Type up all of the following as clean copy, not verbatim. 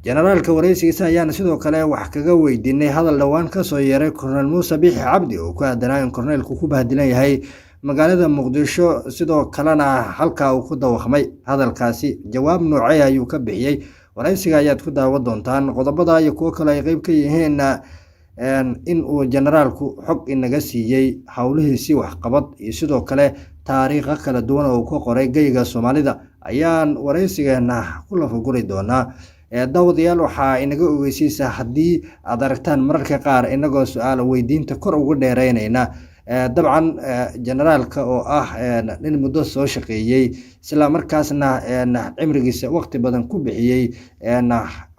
Jenaraalka waraysigiisa ayaana sidoo kale wax kaga weydiinay hadal dhowaan kasoo yeeray Korneyl Muuse Biixi Cabdi oo ku aadanaa in korneylku ku bahdilan yahay magaalada Muqdisho, sidoo kalena halkaa uu ku dawaqmay. Hadalkaasi jawaab noocee ayuu ka bixiyey? Waraysiga ayaad ku daawan doontaan. Qodobada iyo kuwo kale ay qeyb ka yihiin in uu jenaraalku xog inaga siiyey howlihiisii waxqabad iyo sidoo kale taariikho kala duwan oo uu ka qoray geyga Soomaalida ayaan waraysigeena ku lafaguri doonaa. Daawadayaal, waxaa inaga ogeysiisa haddii aad aragtaan mararka qaar inagoo su-aal weydiinta kor ugu dheereynayna, dabcan jenaraalka oo ah nin muddo soo shaqeeyey, isla markaasna cimrigiisa waqti badan ku bixiyey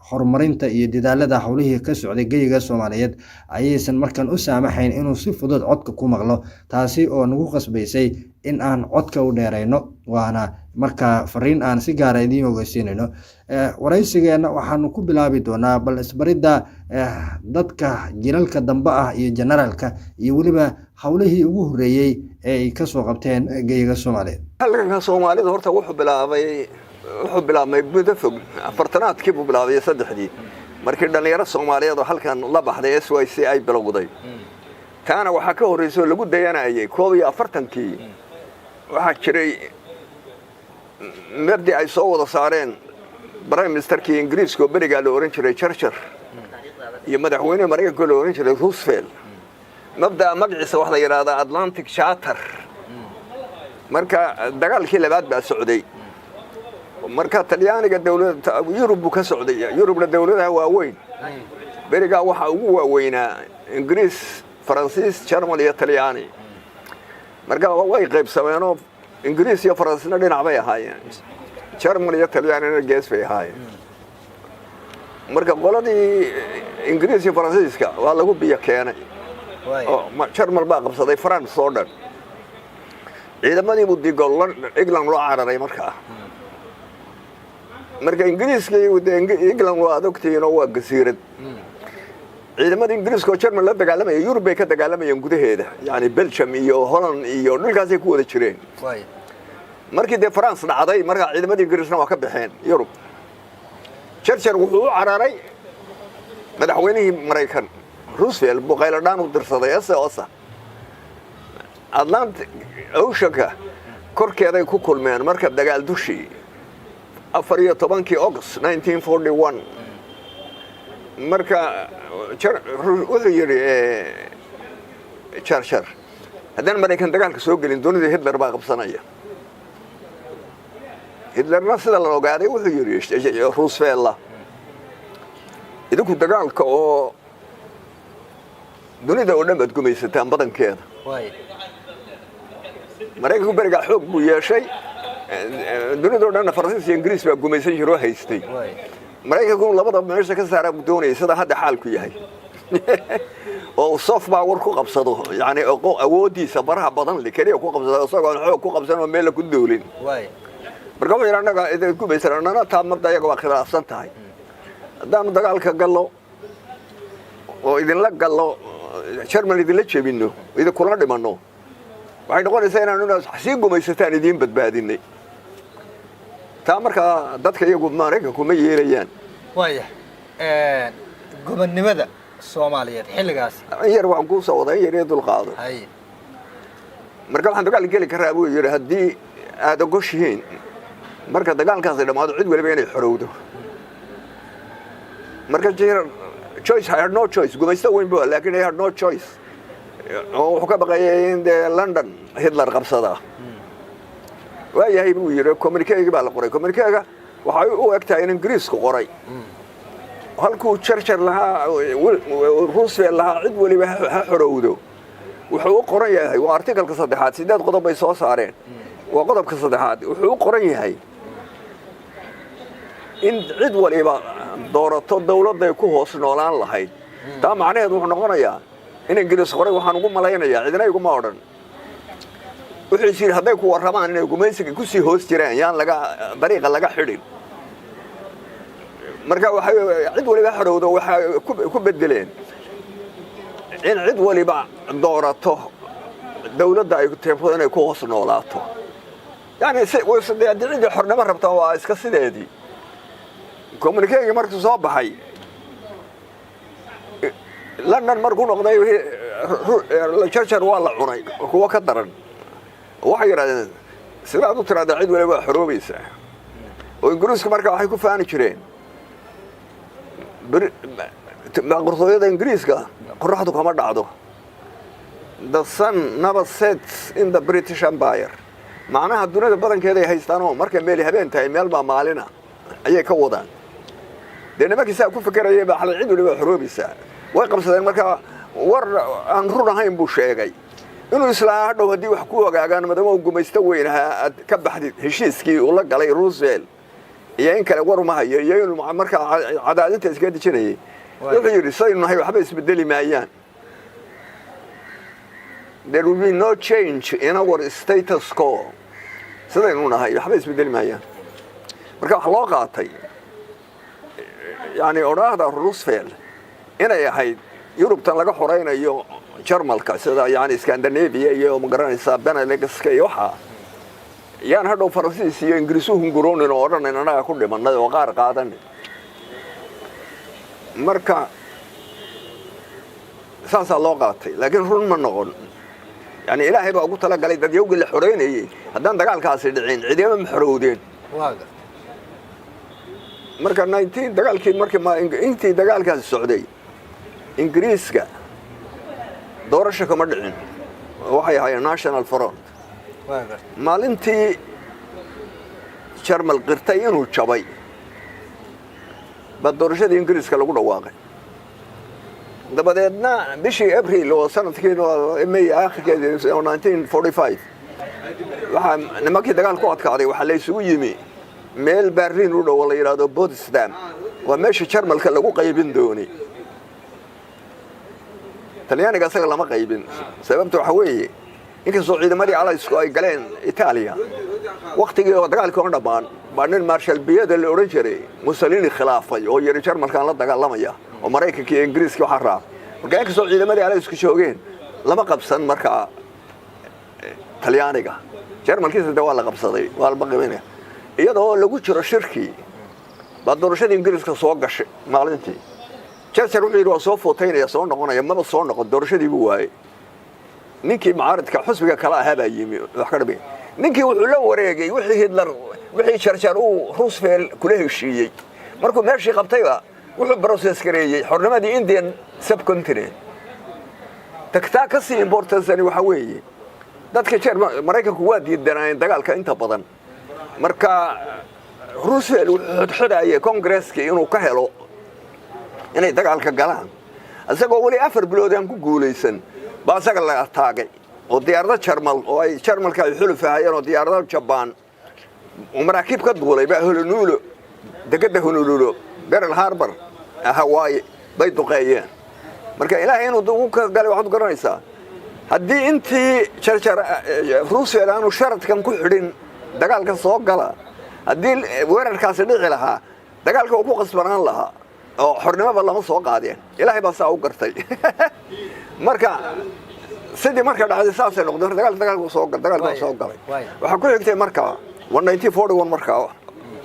horumarinta iyo dadaalada howlihii ka socday geyiga Soomaaliyeed, ayaysan markan u saamaxayn inuu si fudud codka ku maqlo, taasi oo nagu qasbaysay in aan codka u dheerayno, waana markaa fariin aan si gaara idiin ogeysiinayno. Waraysigeena waxaanu ku bilaabi doonaa bal isbaridda dadka jilalka dambe ah iyo jenaraalka iyo weliba howlihii ugu horreeyey ee ay kasoo qabteen geyiga Soomaaliyeed. Halganka Soomaalida horta wuxuu bilaabmay muddo fog. Afartanaadkii buu bilaabay, saddexdii, markii dhallinyaro Soomaaliyeed oo halkan la baxday SYC ay bilowday. Taana waxaa ka horraysay oo lagu dayanayay 41-kii waxaa jiray mabdi ay soo wada saareen prime ministerkii Ingiriiska oo berigaa la ohan jiray Churchill iyo madaxweynehi Maraykanka la ohan jiray Roosevelt. Mabda'a magaciisa waxaa la yidhahdaa Atlantic Charter. Marka dagaalkii labaad baa socday. Marka Talyaaniga dawlad Yurub buu ka socday. Yurubna dawladaha waaweyn berigaa waxaa ugu waaweynaa Ingiriis, Faransiis, Jermal iyo Talyaani. Marka way qaybsameenoo Ingiriis iyo Faransiisna dhinac bay ahaayeen, Jermal iyo Talyaanina gees bay ahaayeen. Marka qoladii Ingiriis iyo Faransiiska waa lagu biyo keenay oo Jermal baa qabsaday France oo dhan. Ciidamadii buu digo England loo cararay. Markaa marka Ingiriiska de England waa ad ogtihiin oo waa gasiirad. Ciidamada Ingiriiska oo Jermal la dagaalamaya Yurub bay ka dagaalamayeen gudaheeda, yani Belgium iyo Holland iyo dhulkaasay ku wada jireen. Markii dee France dhacday, markaa ciidamadii Ingiriisna waa ka baxeen Yurub. Churchill wuxuu u cararay madaxweynihii Maraykan Roosevelt buu qayladhaan u dirsaday ese osa. Atlantic Oceanka korkeeday ku kulmeen marka dagaal dushii 14-kii August 1941. Marka wuxuu yidhi Churchill, haddaan Maraykan dagaalka soo gelin, dunida Hitler baa qabsanaya. Hitlerna sida la ogaaday wuxuu yidhi Roosevelt, idinku dagaalka oo dunida oo dhan baad gumaysataan badankeeda. Maraykanku berigaa xoog buu yeeshay. Dunida o dhanna Faransiis iyo Ingiriis baa gumaysan jiroo haystay. Maraykanku labada meesha ka saaraa buu doonayay, sida hadda xaalku yahay, oo soft power ku qabsado, yani awooddiisa baraha badan le keliya ku qabsado, isagoon xoog ku qabsan oo meella ku duulin. Marka wuxuu yidhi, annaga idin gumaysan, annana taa mabda iyaga waa khilaafsan tahay. Haddaanu dagaalka gallo oo idinla gallo, Jerman idinla jebinno, idinkula dhimanno, waxay noqonaysaa inaanu sii gumaysataan idiin badbaadinay. Taa markaa dadka iyagu Maraykanku ma yeelayaan. Waaya, gobonnimada Soomaaliyeed xilligaas? In yar waan kuu soo wadaa, in yar iyo dulqaado. Marka waxaan dagaal geli karaa, buu yidhi, haddii aada ogoshihiin marka dagaalkaasi dhammaado cid waliba inay xorowdo. Marka choice, I had no choice. Gumaysto weyn bu, laakiin I had no choice, oo wuxuu ka baqayay in dee London Hitler qabsadaa. Waayahay, buu yidhi. Communiquegii baa la qoray. Communiquega waxay u eg tahay in Ingiriisku qoray. Halkuu Churchill lahaa, Roosevelt lahaa cid waliba ha xorowdo, wuxuu u qoran yahay, waa articleka saddexaad. 8 qodob bay soo saareen, waa qodobka saddexaad. Wuxuu u qoran yahay in cid waliba doorato dawladday ku hoos noolaan lahayd. Taa macnaheedu wuxuu noqonayaa in Ingiriis qoray. Waxaan ugu malaynayaa, cidina iguma odhan, wuxuu is yidhi hadday ku warramaan inay gumaysiga kusii hoos jiraan, yaan laga dariiqa laga xidhin. Marka waxay cid waliba xorowdo waxay ku bedeleen in cid waliba doorato dawladda ay teefo inay ku hoos noolaato. Yani haddii ciddii xornimo rabta waa iska sideedii. Communiqué-gii markuu soo baxay, London markuu noqday, Churchill waa la cunay. Kuwo ka daran waxay yidhahdeen, sidaad u tiraahdaa cid waliba waa xoroobaysaa. Oo Ingiriisku marka waxay ku faani jireen boqortooyada Ingiriiska qoraxdu kama dhacdo, "The sun never sets in the British Empire." Macnaha dunida badankeeda ay haystaan oo markay meel habeen tahay, meel baa maalina ayay ka wadaan. Dee nimankii saa ku fekerayay baa xalay cid waliba xoroobaysaa way qabsadeen. Marka war aan run ahayn buu sheegay, inuu islaa hadhow haddii wax ku hagaagaan, madama uu gumaysto weyn ahaa, aad ka baxdid heshiiskii uu la galay Roosevelt iyo in kale war uma hayo, iyo inuu markaa cadaadinta iskaga dejinayay. Wuxuu yidhi, saynu nahay waxba isbedeli maayaan, "There will be no change in our status quo." Sidaynu nahay waxba isbedeli maayaan. Marka waxa loo qaatay yani odhaahda Roosevelt inay ahayd Yurubtan laga xoraynayo Jarmalka, sida yani Scandinavia iyo, magaranaysaa, Benelux-ka iyo waxaa. Yaan hadhow Faransiis iyo Ingiriisu hunguroonin oo odhanayn annaga ku dhimanay oo qaar qaadanin. Marka saasaa loo qaatay, laakiin run ma noqon. Yani Ilaahay baa ugu talagalay dadyowgii la xoreynayey. Haddaan dagaalkaasi dhicin, cidima ma xorowdeen. Waa gartay. Marka 19 dagaalkii markii intii dagaalkaasi socday, Ingiriiska doorasho kama dhicin. Waxay ahaayeen National Front. Waa gartay. Maalintii Jarmal qirtay inuu jabay baa doorashadii Ingiriiska lagu dhawaaqay. Dabadeedna bishii Abril oo sanadkii May aakhirkeedii oo 1945, waxaa nimankii dagaal ku adkaaday waxaa la isugu yimi meel Berlin u dhow oo la yidhaahdo Potsdam. Waa meesha Jarmalka lagu qaybin doonay. Talyaaniga isaga lama qaybin. Sababta waxa weeye, inkastoo ciidamadii Allies-ku ay galeen Itaaliya, waktigii oo dagaalkii oo dhammaan baa nin Marshal Biyada la odhan jiray Mussolini khilaafay oo yidhi Jarmalkaan la dagaalamaya, oo Maraykanka iyo Ingiriiska waxaa raacay. Marka inkastoo ciidamadii Allies-ku joogeen, lama qabsan markaa Talyaaniga. Jarmalkiisa de waa la qabsaday, waa la qaybinaya. Iyadoo lagu jiro shirkii baa doorashadii Ingiriiska soo gashay. Maalintii Churchill wuxuu yidhi waa soo footaynaya, soo noqonaya, maba soo noqon. Doorashadii buu waayey. Ninkii mucaaridka xusbiga kale ahaa baa yimi, wax ka dhamay. Ninkii wuxuu la wareegay wixii Hitler, wixii Churchill uu Roosevelt kula heshiiyey. Markuu meeshii qabtayba, wuxuu process gareeyey xornimadii Indian subcontinent. Tagtaa ka sii important-sani waxa weeye, dadka jeer Maraykanku waa diidanaayeen dagaalka inta badan. Marka Roosevelt wuxuu xodxodayay Congresskii inuu ka helo inay dagaalka galaan. Isagoo weli 4 bilood aan ku guulaysan baa isaga la taagay oo diyaarado Jarmal oo ay Jarmalka ay xuluf ahaayeen oo diyaarado Jabaan oo maraakiib ka duulay baa Honolulu, dekedda Honolulu, Pearl Harbor, Hawaii bay duqeeyeen. Marka Ilaahay inuu ugu galay waxaad garanaysaa, haddii intii Churchill Roosevelt aanu sharadkan ku xidhin dagaalka soo gala, haddii weerarkaasi dhici lahaa, dagaalka uu ku qasbanaan lahaa oo xornimoba lama soo qaadeen. Ilaahay baa saa u gartay. Marka sidii marka dhacday saasay noqdeen. Dagaalku soo gal dagaalka soo galay. Waxaa ku xigtay marka 1941. Markaa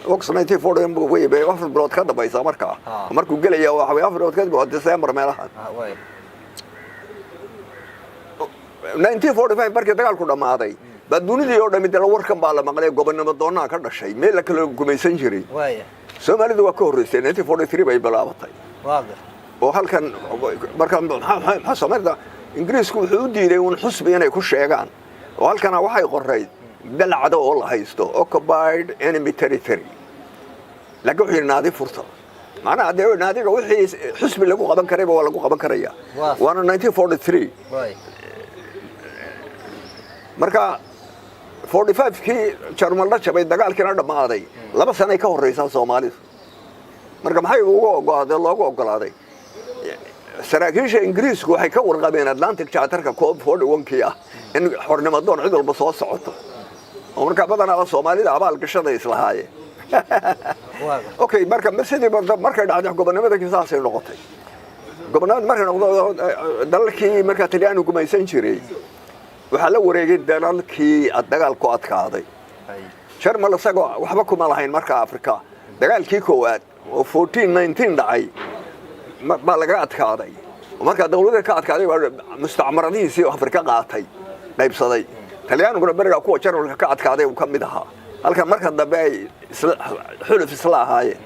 August 1941 way bay 4 bilood ka dambaysaa. Markaa markuu gelaya waxa way 4 bilood kadib, waa December meelaha. 1945 markii dagaalku dhammaaday baa dunidii oo dhammi dee warkan baa la maqlay, gobonnimo doonaa ka dhashay meel la kala gumaysan jiray. Soomaalidu waa ka horreysay, 1943 bay bilaabatay. Oo halkan marka maxaa Soomaalida Ingiriisku wuxuu u diiday uun xusbi inay ku sheegaan, oo halkana waxay qorayd dalcado oo la haysto, occupied enemy territory. Laakiin wuxuu yidhi naadi furta. Macnaha dee naadiga wixii xusbi lagu qaban karayba waa lagu qaban karaya. Waana 1943. Marka 45-kii Jarmal la jabay, dagaalkiina dhammaaday, 2 sanay ka horreysaa Soomaalidu. Marka maxay ugu ogolaaday, loogu ogolaaday? Saraakiisha Ingiriisku waxay ka warqabeen Atlantic Charter-ka koob 41-kii ah in xornimo doon cid walba soo socoto, oo marka badanaaba Soomaalida abaal gashaday islahaayeen. Okay, marka sidii markay dhacday gobonnimadakii saasay noqotay. Gobonnimada markay noqdo, dalalkii markaa Talyaanigu gumaysan jiray waxaa la wareegay dalalkii dagaalku adkaaday. Jarmal isagoo waxba kuma lahayn marka Afrika. Dagaalkii koowaad oo 1419 dhacay baa laga adkaaday. Markaa dawladda ka adkaaday baa mustacmaradihiisii Afrika qaatay, qaybsaday. Talyaaniguna berigaa kuwa Jarmalka ka adkaaday uu ka mid ahaa, halka marka dambe ay xuluf isla ahaayeen.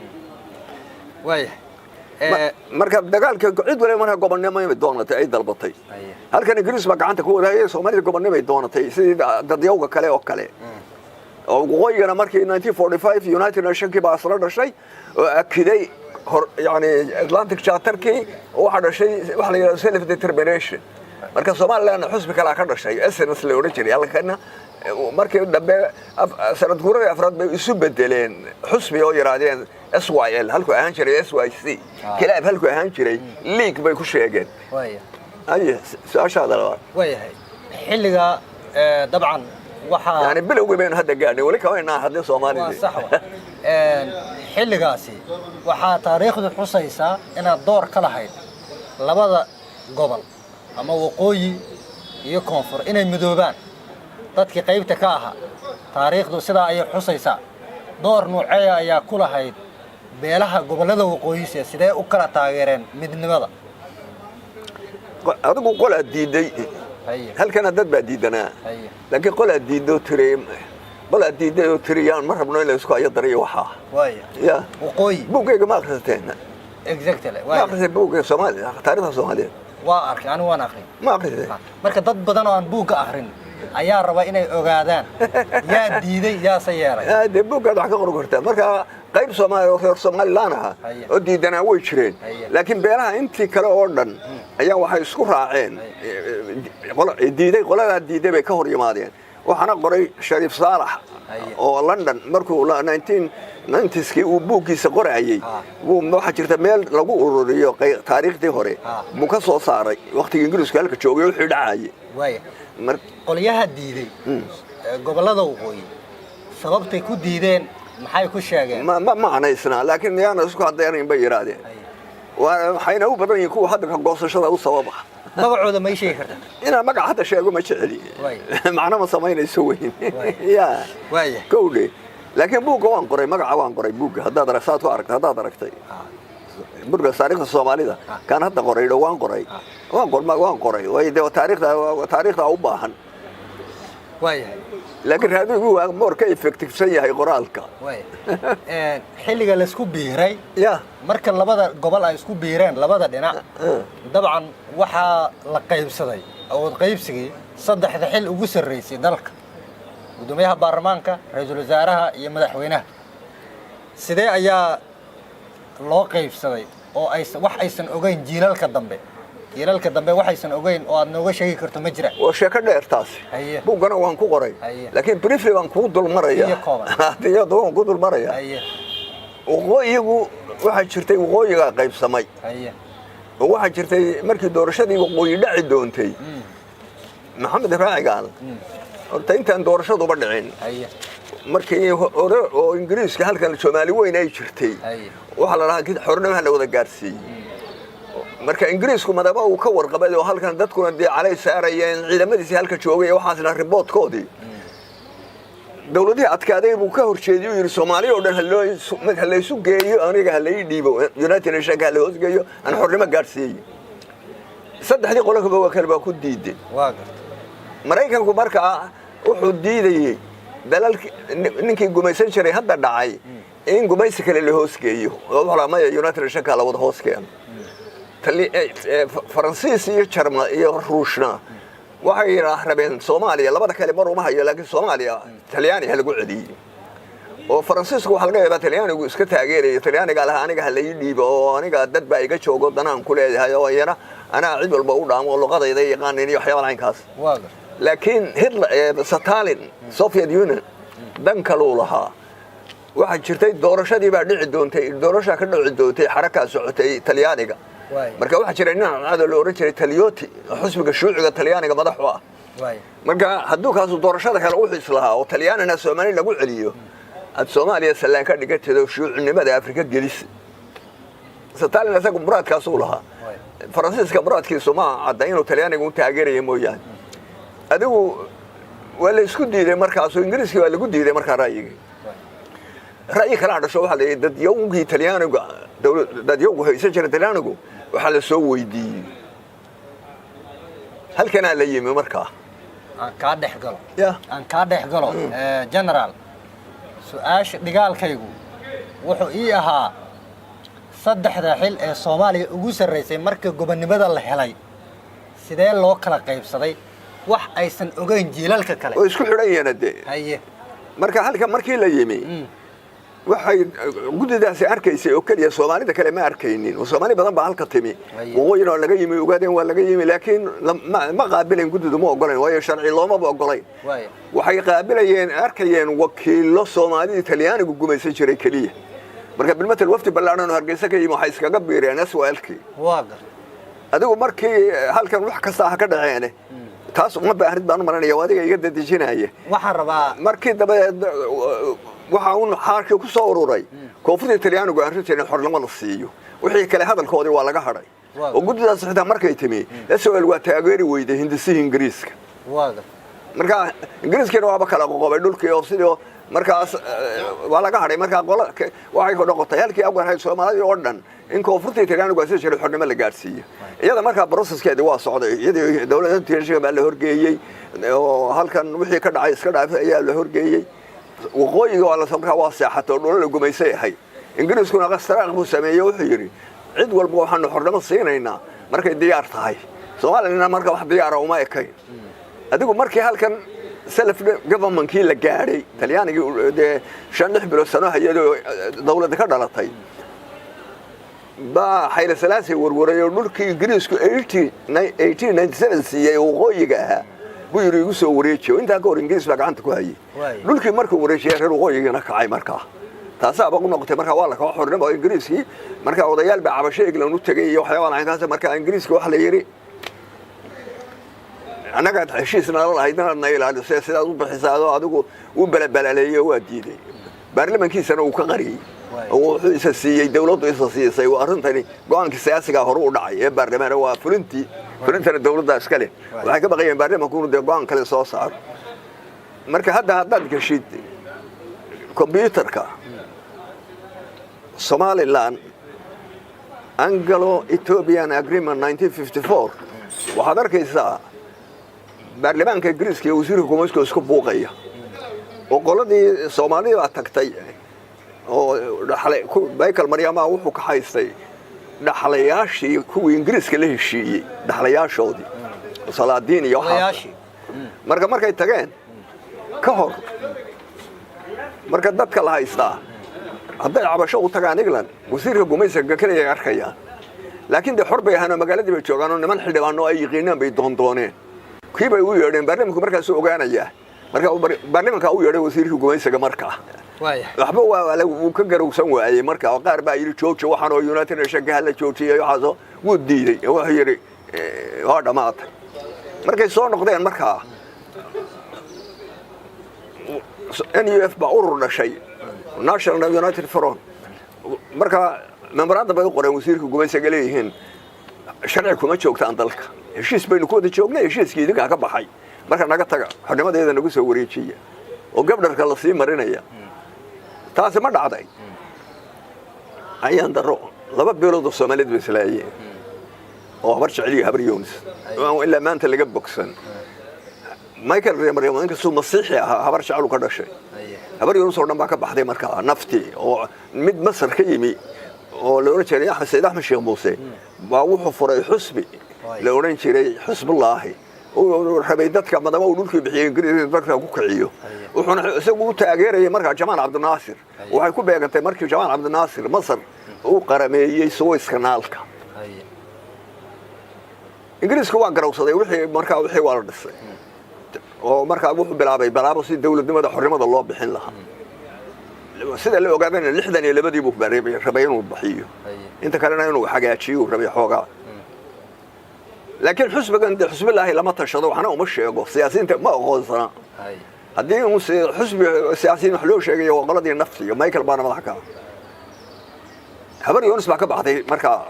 Marka dagaalka cid waliba marka gobonnimo doonatay, ay dalbatay. Halkan Ingiriis baa gacanta ku wadaayay, Soomaalida gobonnimay doonatay sidii dadyawga kale oo kale. Oo waqooyigana markii 1945 United Nationkii baa isla dhashay oo akiday hor, yani Atlantic Charterkii. Waxaa dhashay waxa la yidhahdo self determination. Marka Somaliland xusbi kalaa ka dhashay, SNS la odhan jiray. Halkana markii dambe sanad guuradii afraad bay isu bedeleen xusbi oo yidhaahdeen SYL, halkuu ahaan jiray SYC kilaab, halkuu ahaan jiray League bay ku sheegeen. Aye, su-aashaada labaad. Waayahay, xilliga dabcan waxaa Yani bilowgii baynu hadda gaadhnay, weli kama haddii Soomaalida. Waa sax wa. Xilligaasi waxaa taariikhdu xusaysaa inaad door ka lahayd labada gobol ama waqooyi iyo koonfur inay midoobaan. Dadkii qaybta ka ahaa, taariikhdu sidaa ayay xusaysaa. Door nuuceeya ayaa ku lahayd? Beelaha gobollada waqooyise sidee u kala taageereen midnimada? Adigu qolaa diiday. Halkana dad baa diidanaa, laakiin qolaa diidoo tiri, qolaa diiday oo tiri yaan ma rabno in la isku hayo dariyo waxaa. Ya. Waqooyi. Buuggayga ma akhrisateen? Exactly. Ma akhrisay buugga Soomaaliya, taariikhda Soomaaliyeed? Waa arkay, anigu waan akrin. Ma akhrisay? Marka dad badan oo aan buugga akrin ayaa raba inay ogaadaan yaa diiday, yaase yeelay. Dee buuggaad wax ka qori kartaa. Marka qayb Soomaaliya oo reer Somaliland aha oo diidanaa way jireen, laakiin beelaha intii kale oo dhan ayaa waxay isku raaceen diiday. Qoladaa diiday bay ka hor yimaadeen. Waxaana qoray Shariif Saalax oo London markuu 1990skii uu buuggiisa qorayay. Waxaa jirta meel lagu ururiyo taariikhdii hore. Buu ka soo saaray waktigii Ingiriisku halka joogay wixii dhacayay. Qolyaha diiday gobollada waqooyi sababtay ku diideen maxay ku sheegeen? Ma macnaysnaa, laakiin yaana isku hadaynayn bay yidhaahdeen. Waxayna u badan yihiin kuwa hadda goosashada u sabab ah. Magacooda may sheegi kartaa? Inaan magac hadda sheego ma jeceli, macno ma samaynayso weyn ya. Kowdhe, laakiin buugga waan qoray, magaca waan qoray buugga. Haddaad saad ku aragtay, haddaad aragtay buugga taariikhda Soomaalida kaan hadda qoray dho, waan qoray, waan qoray. Way dee taariikhda, taariikhda u baahan. Laakiin raadigu waa more ka effectivesan yahay qoraalka. Xilliga laisku biiray, ya, marka labada gobol ay isku biireen labada dhinac, dabcan waxaa la qaybsaday awood qaybsigii saddexda xil ugu sarreysay dalka: guddoomiyaha baarlamaanka, ra-iisul wasaaraha iyo madaxweynaha. Sidee ayaa loo qaybsaday oo ay wax aysan ogeyn jiilalka dambe, jiilalka dambe waxaysan ogeyn oo aad nooga sheegi karto ma jira? Waa sheeko dheer taasi. Buuggana waan ku qoray, laakiin briefly baan kugu dul maraya. Iyo kooban. Iyado waan ku dul maraya. Waqooyigu waxaa jirtay, waqooyigaa qaybsamay oo waxaa jirtay markii doorashadii waqooyi dhaci doontay, Maxamed Ibraahim Cigaal, horta intaan doorashaduba dhicin, markii hore oo Ingiriiska halkan Soomaali weyn ay jirtay, waxaa la dhahaa xornimaha la wada gaarsiiyey. Marka Ingiriisku madaba uu ka warqabay oo halkan dadkuna dee calay saarayeen ciidamadiisii halka joogay, waxaasna riboodkoodii dawladihii adkaaday buu ka horjeediyey. Uu yidhi Soomaaliya oo dhan haloo ha laysu geeyo, aniga ha lai dhiibo, United Nationka ha la hoosgeeyo, aan xornimo gaadhsiiyey. Saddexdii qolokaba waa kale baa ku diiday. Waa garta. Maraykanku markaa wuxuu diidayey dalalki ninkii gumaysan jiray hadda dhacay in gumaysi kale la hoosgeeyo, oo wuxuu lahaa maya, United Nationka la wada hoos keeno. Faransiis iyo Jarmal iyo Ruushna waxay rabeen Soomaaliya, labada kale mar uma hayo, laakiin Soomaaliya Talyaani ha lagu celiyey. Oo Faransiisku waxaa laga yaabaa Talyaanigu iska taageerayo, Talyaaniga laha aniga ha lai dhiibo oo aniga dad baa iga joogo, danaan ku leeyahay, oo iyana anaa cid walba u dhaamo oo luqadayda yaqaanin iyo waxyaaba caynkaas. Waa garta. Laakiin Hitler, Stalin, Soviet Union dan kaluu lahaa. Waxaa jirtay doorashadii baa dhici doontay, doorashaa ka dhici doontay, xarakaa socotay Talyaaniga. Marka waxaa jira nin cadcad la ohan jiray Taliyoti oo xusbiga shuuciga Talyaaniga madax u ah. Marka hadduu kaasu doorashada kale wuxuu islahaa oo Talyaanina Soomaali lagu celiyo, aad Soomaaliya sallaan ka dhigateed oo shuucinimada Afrika gelis. Stalin isagu muraadkaasuu lahaa. Faransiiska muraadkiisu ma cadda inuu Talyaaniga u taageeraya mooyaane. Adigu waa la isku diiday markaasoo Ingiriiskii waa lagu diiday markaa ra'yigii. Ra'yi kalaa dhasho. Waxaa la yidhi dadyowgii Talyaaniga, dadyowgu haysan jira Talyaanigu, waxaa la soo weydiiyey. Halkanaa la yimi markaa. Aan kaa dhex galo. Ya. Aan kaa dhex galo, General. Su-aasha dhigaalkaygu wuxuu ii ahaa saddexda xil ee Soomaaliya ugu sarraysay marka gobonnimada la helay, sidee loo kala qaybsaday, wax aysan ogeyn jiilalka kale. Oo isku xidhan yihiin dee. Haye. Marka halka markii la yimi, waxay guddidaasi arkaysay oo keliya, Soomaalida kale ma arkaynin, oo Soomaali badan baa halka timi. Waqooyina waa laga yimi, Ogaadeen waa laga yimi, laakiin ma qaabilayn guddidu, ma ogolayn, waayo sharci loomaba ogolayn. Waxay qaabilayeen, arkayeen wakiillo Soomaalida Talyaanigu gumaysan jiray keliya. Marka bilmatal wafdi ballaadhan oo Hargeysa ka yimi waxay iskaga biireen SYL-kii. Waa gar. Adigu markii halkan wax kasta ha ka dhaceene, taas uma baahnid baan u maranaya, adiga iga dedejinaya. Waxaan rabaa Markii dabadeed waxa uun xaarkii ku soo ururay koonfurta Talyaanigu aan rabteen xornimo la siiyo, wixii kale hadalkoodii waa laga hadhay. Oo guddidaas xitaa markay timi, SYL waa taageeri weyday hindisihii Ingiriiska. Waa gar. Marka Ingiriiskiina waaba kala qoqobay dhulkii, oo sidii markaas waa laga hadhay. Markaa qola waxay ku noqotay halkii awgarhayd Soomaalidii oo dhan in koonfurta Talyaanigu ay sida jiray xornimo la gaadhsiiyo. Iyada markaa processkeedii waa socday, iyadii dowladda Tirshiga baa la horgeeyey, oo halkan wixii ka dhacay iska dhaafay ayaa la horgeeyey. Waqooyiga waa la markaa waa seexatay oo dhulo la gumaysay ahay. Ingiriiskuna qastaraaq buu sameeyey, wuxuu yidhi cid walba waxaanu xornimo siinaynaa markay diyaar tahay. Soomaalina marka wax diyaara uma ekayn. Adigu markii halkan self governmentkii la gaadhay, Talyaanigii dee 5-6 bilood sano hayadoo dawladda ka dhalatay, baa Xayle Salaasay warwaray oo dhulkii Ingiriisku 1897 siiyey oo waqooyiga ahaa buu yidhi igu soo wareejiyo. Intaa ka hor Ingiriis baa gacanta ku hayay. Dhulkii markuu wareejiyay, reer waqooyigiina kacay. Markaa taasaaba ku noqotay, markaa waa la kaba xornimo Ingiriiskii. Markaa odayaal baa cabasho England u tegay iyo waxyaabaa lahayn. Markaa Ingiriiska waxa la yidhi annagaad heshiis nala lahayd inaad na ilaaliso, sidaad u bixisaado adigu. Wuu balabalaaleeyey oo waa diiday, baarlamankiisana uu ka qariyey, oo wuxuu isa siiyey, dawladdu isa siisay. Waa arrintani go-aankii siyaasigaa hore u dhacay ee baarlamaan, waa fulintii, fulintana dawladdaa iska leh. Waxay ka baqayeen baarlamanku inuu dee go-aan kale soo saaro. Marka hadda haddaad geshid kombyuutarka Somaliland Anglo Ethiopian Agreement 1954, waxaad arkaysaa baarlamaanka Ingiriiska iyo wasiirka gumayska isku buuqaya, oo qoladii Soomaalida baa tagtay, oo dhaxlay Michael Maryamaha wuxuu ka haystay dhaxlayaashii kuwii Ingiriiska la heshiiyey, dhaxlayaashoodii salaadiin iyo waxaas. Marka markay tageen ka hor, marka dadka la haystaa hadday cabasho u tagaan England, wasiirka gumaysiga keliya arkayaan, laakiin dee xor bay ahaan oo magaaladii bay joogaan, oo niman xildhibaano ay yiqiinaan bay doondooneen, kii bay u yeedheen. Baarlamanku markaasuu ogaanayaa. Marka baarlamanka u yeedhay wasiirka gumaysiga, markaa waxba waa wuu ka garowsan waayey. Marka oo qaar baa yidhi jooji waxaan oo United Nationka hala joojiyay, waxaasoo wuu diiday. Wuxuu yidhi waa dhammaatay. Markay soo noqdeen, markaa NUF baa urur dhashay, National United Front. Marka memorandum bay u qoreen wasiirka gumaysiga, leeyihiin sharci kuma joogtaan dalka, heshiis baynu ku wada joognay, heshiiskii idinkaa ka baxay, marka naga taga, xornimadeeda nagu soo wareejiya, oo gabdharka la sii marinaya. Taasi ma dhacday. Ayaan daro 2 beelood oo Soomaaliyeed bay islaayeen, oo Habar Jecel iyo Habar Yoonis, oo ilaa maanta laga bogsan. Michael Maryam inkastuu Masiixi ahaa, Habar Jecelu ka dhashay. Habar Yoonis oo dhan baa ka baxday markaa naftii, oo mid Masar ka yimi oo la odhan jiray Axmed Sayid Axmed Sheekh Muuse baa wuxuu furay xusbi la odhan jiray Xusbullaahi. Uu rabay dadka madama uu dhulkii bixiyey Ingiriiska dadka ku kiciyo, wuxuuna isagu u taageerayay markaa Jamaal Cabdinaasir. Waxay ku beegantay markii Jamaal Cabdinaasir Masar uu qarameeyey Suways Kanaalka. Ingiriisku waa garawsaday wixii. Markaa wixii waa la dhisay, oo markaa wuxuu bilaabay bilaabo si dawladnimada xornimada loo bixin lahaa. Sida la ogaadana 62-dii buu rabay inuu bixiyo, inta kalena inuu hagaajiyo uu rabay xoogaa. Laakiin xusbigan dee Xusbillaahi lama tashado, waxna uma sheego, siyaasiyiinta ma aqoonsana. Haddii uu xusbi siyaasiyiin wax loo sheegayo, waa qoladii nafti iyo Michael baana madax ka ah. Habar Yoonis baa ka baxday markaa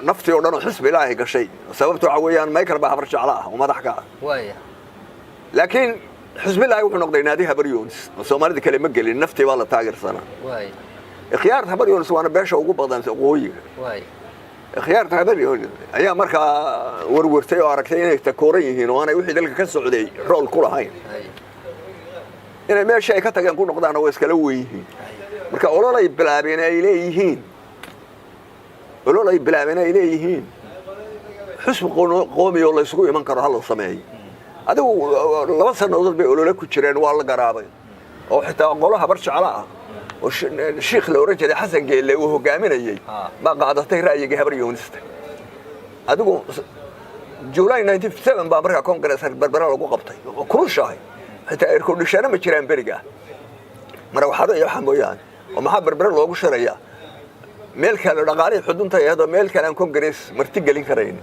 naftii oo dhan oo Xisbi Ilaahay gashay. Sababta waxa weeyaan Michael baa Habar Jecla ah oo madax ka ah. Laakiin Xisbillaahi wuxuu noqday naadi Habar Yoonis oo Soomaalida kale ma gelin, naftii baa la taageersanaa. Ikhyaarta Habar Yoonis waana beesha ugu badan waqooyiga. Ikhyaarta Habar Yoonis ayaa markaa warwartay oo aragtay inay takooran yihiin oo aanay wixii dalka ka socday role ku lahayn. Inay meeshii ay ka tageen ku noqdaana waa iskala wen yihiin. Marka olol ay bilaabeen ay leeyihiin xusbi qoomi oo laysugu iman karo hala sameeyo. Adigu 2 sannadood bay olole ku jireen, waa la garaabay oo xitaa qolo Habar Jeclo ah oo shiikh la ohan jiray Xasan Geelle uu hogaaminayey baa qaadatay ra'yigii Habar Yoonista. Adigu July 97 baa markaa congress Berbera lagu qabtay oo kulushahay, xitaa air condition ma jiraan beriga, marawaxado iyo waxa mooyaane. Oo maxaa Berbere loogu shirayaa? Meel kale dhaqaalihii xudunta iyadoo meel kale aan congress marti gelin karayn.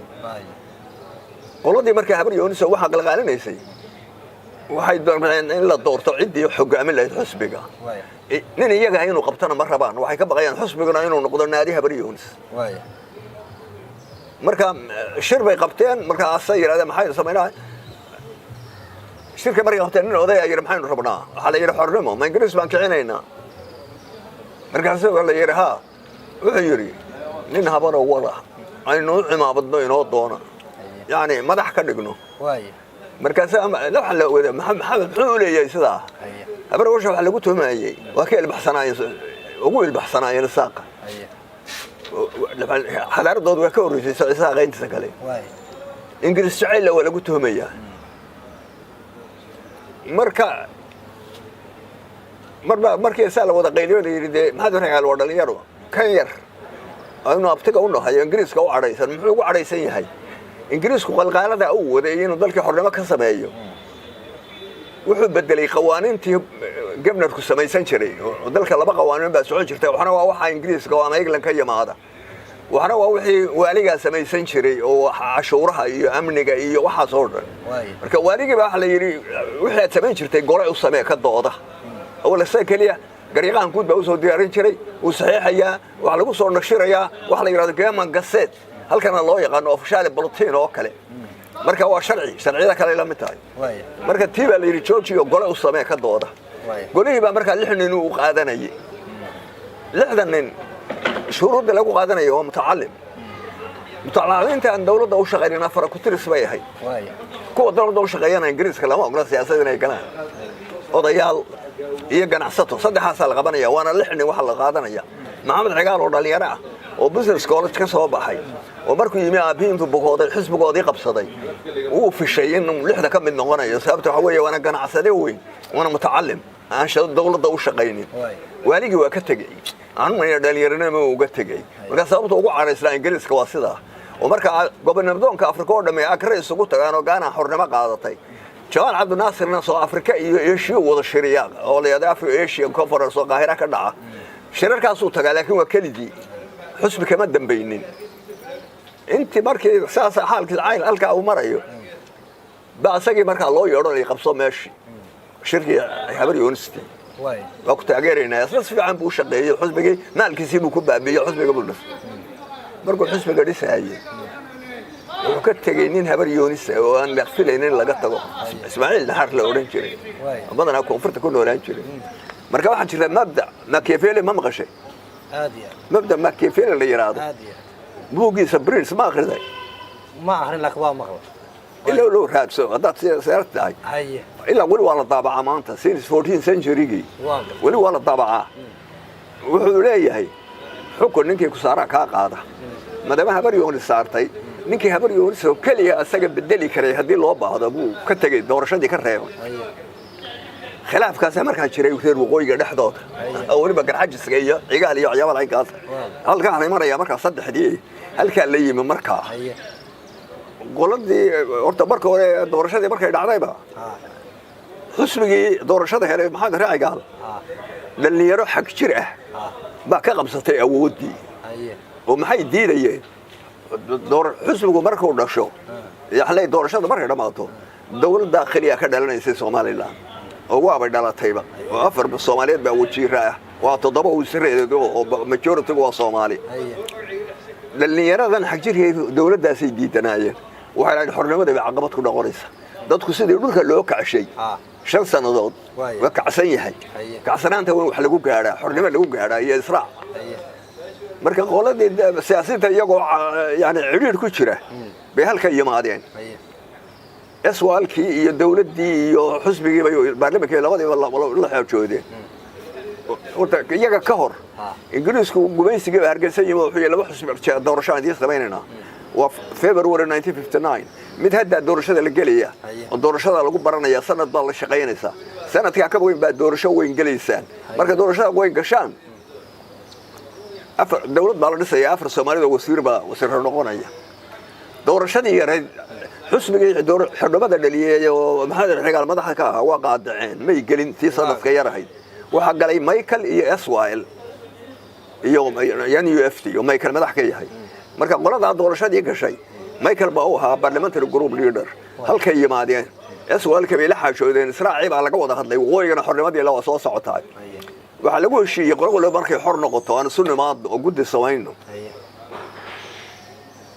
Qoladii markaa Habar Yoonis oo waxaa qalqaalinaysay waxay dooneen in la doorto ciddii hogaamin lahayd xusbiga. Nin iyaga inuu qabtona ma rabaan, waxay ka baqayaan xusbiguna inuu noqdo naadi Habar Yoonis. Marka shir bay qabteen, markaasay yidhahdeen, maxaynu samaynaa? Shirka markay qabteen, nin odayaa yidhi, maxaynu rabnaa? Waxaa la yidhi, xornimo. Ma Ingiriis baan kicinaynaa? Markaasu la yidhi, haa. Wuxuu yidhi, nin habaroo wada aynu u cimaabadno inoo doona, yacni madax ka dhigno. Markaas waxaa la wada, Maxamed muxuu u leeyahay sidaa? Habar washa waxaa lagu tuhmayey waa ka ilbaxsanaayeen, ugu ilbaxsanaayeen Isaaqa. Xadaaradoodu waa ka horreysay Isaaqa intiisa kale. Ingiriis jacaylla waa lagu tuhmayaa. Marka marba markii saa la wada qayliyo, la yidhi, dee Maxamed Ragaal waa dhalinyaro, kan yar aynu abtiga u nahay Ingiriiska u cadhaysan, muxuu ugu cadhaysan yahay? Ingiriisku qalqaalada uu waday inuu dalkii xornimo ka sameeyo wuxuu bedelay qawaaniintii governorku samaysan jiray. Oo dalka laba qawaaniin baa socon jirtay: waxna waa waxa Ingiriiska oo ama England ka yimaada, waxna waa wixii waaligaa samaysan jiray oo cashuuraha iyo amniga iyo waxaas oo dhan. Marka waaligii baa waxa la yidhi, wixii aad samayn jirtay gole u samee ka dooda. Awal isaga keliya garyaqaan guud baa usoo diyaarin jiray, wuu saxiixayaa, waxaa lagu soo nashirayaa waxa la yidhahdo German Gazette, halkana loo yaqaano Official Bulletin oo kale. Marka waa sharci, sharciyada kale la mid tahay. Marka tii baa la yidhi, joojiyo, gole u samee ka dooda. Golihii baa markaa lix nin uu qaadanayay. 60 nin shuruudda lagu qaadanayo waa mutacalim. Mutacalimiinta aan dawladda u shaqaynin afara ku tiris bay ahayd. Kuwa dawladda u shaqeeyana Ingiriiska lama ogola siyaasad inay galaan. Odayaal iyo ganacsato, saddexaasaa la qabanaya, waana lix nin waxa la qaadanaya. Maxamed Cigaal oo dhalinyaro ah oo business college ka soo baxay oo markuu yimi aabbihii intuu bukooday xisbigoodii qabsaday, wuu fishay inuu lixda ka mid noqonayo. Sababta waxa weeye, waana ganacsade weyn, waana mutacalim aan dawladda u shaqaynin. Waaligii waa ka tegey, anumaya dhalinyaronimo uga tegey. Marka sababta ugu cadhaysnaa Ingiriiska waa sidaa. Oo marka gobonimodoonka Afrika oo dhamme Akre isugu tagaan oo Gaana xornimo qaadatay, Jamaal Cabdinaasirna soo Afrika iyo Asia wada shiriya oo la yidhahdo Afro Asian Conference oo Qaahira ka dhaca, shirarkaasuu tagaa, laakiin waa keligii, xusbi kama dambaynin. Intii markii saasa xaalkii cayl halkaa uu marayo ba asagii markaa loo yeedhanaya, qabso meeshii shirkii Habar Yoonisti, waa ku taageeraynaa. Isna si fiican buu u shaqeeyey, xusbigii maalkiisii buu ku baabiiyey, xusbiga buu dhisay. Markuu xusbiga dhisaayey wuxuu ka tegey nin Habar Yoonisa oo aan la filaynin in laga tago, Ismaaciil Dhaxar la odhan jiray, badanaa koonfurta ku noolaan jiray. Marka waxaa jira mabda Machiavelli, ma maqashay? Aad iyo aad. Mabda Machiavelli la yidhaahdo. Aad iyo aad. Buuggiisa Prince ma akhriday? Ma akrin, laakiin waa maqla. Ilaa loo raadso haddaad seer tahay. Ilaa weli waa la daabacaa maanta, since 14 centurygii. Waa gartay. Weli waa la daabacaa. Wuxuu leeyahay, xukun ninkii ku saaraa kaa qaada. Maadaama Habar Yoonis saartay ninkii Habar Yoonis oo keliya asaga bedeli karay haddii loo baahdo, buu ka tegey, doorashadii ka reebay. Khilaafkaasa markaa jiray reer waqooyiga dhexdooda, oo weliba Garxajiska iyo Cigaal iyo waxyaaba laynkaas. Halkaan imanaya markaa saddexdii halkaa la yimi markaa. Qoladii horta marka hore doorashadii markay dhacdayba, xusbigii doorashada helay Maxamed Raacigaal, dhallinyaro xag jir ah baa ka qabsatay awooddii. Oo maxay diidayeen? Xusbigu markuu dhasho, yaxley, doorashada markay dhammaato, dowlad daakhiliya ka dhalanaysay Somaliland, oo waabay dhalatayba, oo afar Soomaaliyeed baa wajiira ah, waa toddoba wasiireed oo majority-gu waa Soomaali. Dhallinyaradan xagjirkay dowladdaasay diidanaayeen. Waxay lahayd xornimada bay caqabad ku noqonaysa, dadku sidii dhulka loo kacshay. 5 sannadood. Waaya. Waa kacsan yahay. Kacsanaanta waa wax lagu gaadhaa, xornimo lagu gaadhaa iyo israac. Marka qoladii siyaasiyiinta iyagoo yani cidhiidh ku jira bay halka yimaadeen. SYL-kii iyo dawladdii iyo xusbigii bay baarlamankii labadiiba la xoojoodeen. Horta iyaga ka hor Ingiriisku gumaysigii baa Hargeysa yimi. Wuxuu yidhi, laba xusbi doorasho aan idiin samaynaynaa. Waa February 1959. Mid haddaa doorashada la gelaya oo doorashada lagu baranaya, sanad baa la shaqaynaysaa, sanadkaa ka weyn baa doorasho weyn gelaysaan. Marka doorashada weyn gashaan, afar dawlad baa la dhisaya, afar Soomaalida wasiir baa wasiirro noqonaya. Doorashadii yarayd xusbigii xildhibada dhaliyey oo Maxamed Xigaal madaxa ka ahaa waa qaadaceen, may gelin. Tii sanadka yar ahayd waxaa galay Michael iyo SYL iyo NUF T oo Michael madax ka yahay. Marka qoladaa doorashadii gashay, Michael baa u ahaa parliamentary group leader. Halkay yimaadeen, SYL-ka bay la xaajoodeen. Israacii baa laga wada hadlay, waqooyigana xornimadii la waa soo socotaa. Waxaa lagu heshiiyey qolo waliba markay xor noqoto aan isu nimaadno oo guddi samayno.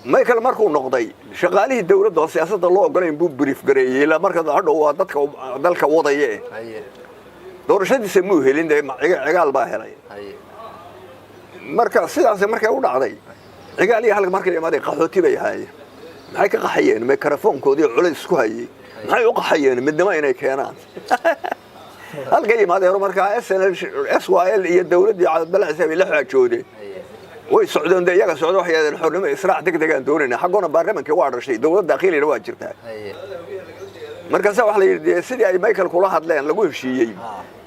Michael markuu noqday, shaqaalihii dawladda oo siyaasadda loo ogolayn buu brief gareeyey, ilaa marka hadhow waa dadka dalka wadaya. Doorashadiisa muu helin dee, Cigaal baa helay. Marka sidaas markay u dhacday, Cigaal iyo halka markay imaadeen, qaxooti bay ahaayeen. Maxay ka qaxayeen? Mikrofoonkoodii culays ku hayay. Maxay u qaxayeen? Midnimo inay keenaan. Halkay yimaadeen markaa SNL, SYL iyo dawladdii Cabdalla bay la xaajoodeen. Way socdeen dee, iyaga socdo, waxay yidhahdeen xornimo israac deg degaan doonayna. Xaggoona baarlamankii waa dhashay, dawladda dakhilina waa jirtaa. Markaasa waxa la yidhi dee, sidii ay Michael kula hadleen lagu heshiiyey